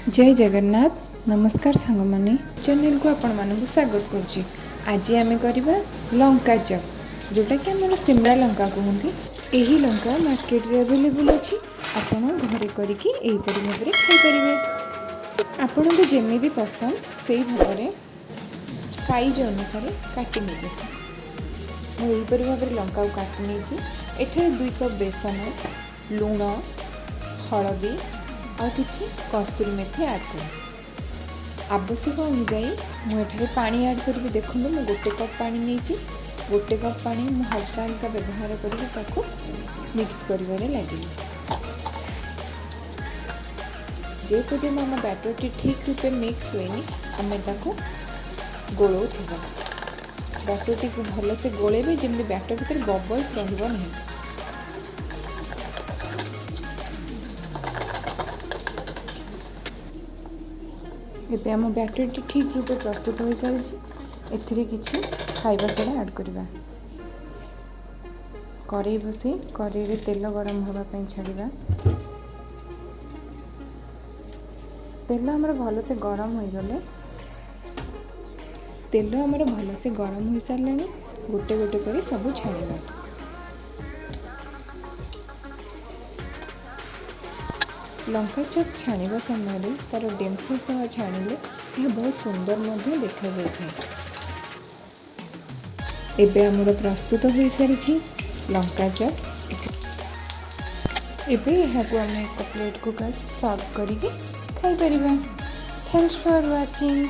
ଜୟ ଜଗନ୍ନାଥ। ନମସ୍କାର ସାଙ୍ଗମାନେ, ଚ୍ୟାନେଲକୁ ଆପଣମାନଙ୍କୁ ସ୍ୱାଗତ କରୁଛି। ଆଜି ଆମେ କରିବା ଲଙ୍କା ଚପ୍, ଯେଉଁଟାକି ଆମର ସିମଲା ଲଙ୍କା କୁହନ୍ତି। ଏହି ଲଙ୍କା ମାର୍କେଟରେ ଆଭେଲେବୁଲ୍ ଅଛି, ଆପଣ ଘରେ କରିକି ଏହିପରି ଭାବରେ ଖାଇପାରିବେ। ଆପଣଙ୍କୁ ଯେମିତି ପସନ୍ଦ ସେଇ ଭାବରେ ସାଇଜ୍ ଅନୁସାରେ କାଟି ନେବେ। ମୁଁ ଏହିପରି ଭାବରେ ଲଙ୍କାକୁ କାଟି ନେଇଛି। ଏଠାରେ 2 କପ୍ ବେସନ, ଲୁଣ, ହଳଦୀ ଆଉ କିଛି କସ୍ତୁରୀ ମେଥି ଆଡ଼୍ କରିବି। ଆବଶ୍ୟକ ଅନୁଯାୟୀ ମୁଁ ଏଠାରେ ପାଣି ଆଡ଼୍ କରିବି। ଦେଖନ୍ତୁ, ମୁଁ 1 କପ୍ ପାଣି ନେଇଛି। 1 କପ୍ ପାଣି ମୁଁ ହାଲକା ହାଲକା ବ୍ୟବହାର କରିକି ତାକୁ ମିକ୍ସ କରିବାରେ ଲାଗିଲି। ଯେ ପର୍ଯ୍ୟନ୍ତ ଆମ ବ୍ୟାଟରଟି ଠିକ୍ ରୂପେ ମିକ୍ସ ହୁଏନି, ଆମେ ତାକୁ ଗୋଳଉଥିବା। ବ୍ୟାଟରଟିକୁ ଭଲସେ ଗୋଳେଇବେ, ଯେମିତି ବ୍ୟାଟର ଭିତରେ ବବଲ୍ସ ରହିବ ନାହିଁ। ଏବେ ଆମ ବ୍ୟାଟରଟି ଠିକ୍ ରୂପେ ପ୍ରସ୍ତୁତ ହୋଇସାରିଛି। ଏଥିରେ କିଛି ଖାଇବା ସୋଡ଼ା ଆଡ଼୍ କରିବା। କରେଇ ବସେଇ କରେଇରେ ତେଲ ଗରମ ହେବା ପାଇଁ ଛାଡ଼ିବା। ତେଲ ଆମର ଭଲସେ ଗରମ ହୋଇଗଲେ, ତେଲ ଆମର ଭଲସେ ଗରମ ହୋଇସାରିଲାଣି। ଗୋଟେ ଗୋଟେ କରି ସବୁ ଛାଣିବା। ଲଙ୍କା ଚପ୍ ଛାଣିବା ସମୟରେ ତା'ର ଡେମ୍ଫ ସହ ଛାଣିଲେ ଏହା ବହୁତ ସୁନ୍ଦର ମଧ୍ୟ ଦେଖାଯାଇଥାଏ। ଏବେ ଆମର ପ୍ରସ୍ତୁତ ହୋଇସାରିଛି ଲଙ୍କା ଚପ୍। ଏବେ ଏହାକୁ ଆମେ ଏକ ପ୍ଲେଟ୍କୁ କାଢ଼ି ସର୍ଭ କରିକି ଖାଇପାରିବା। Thanks for watching.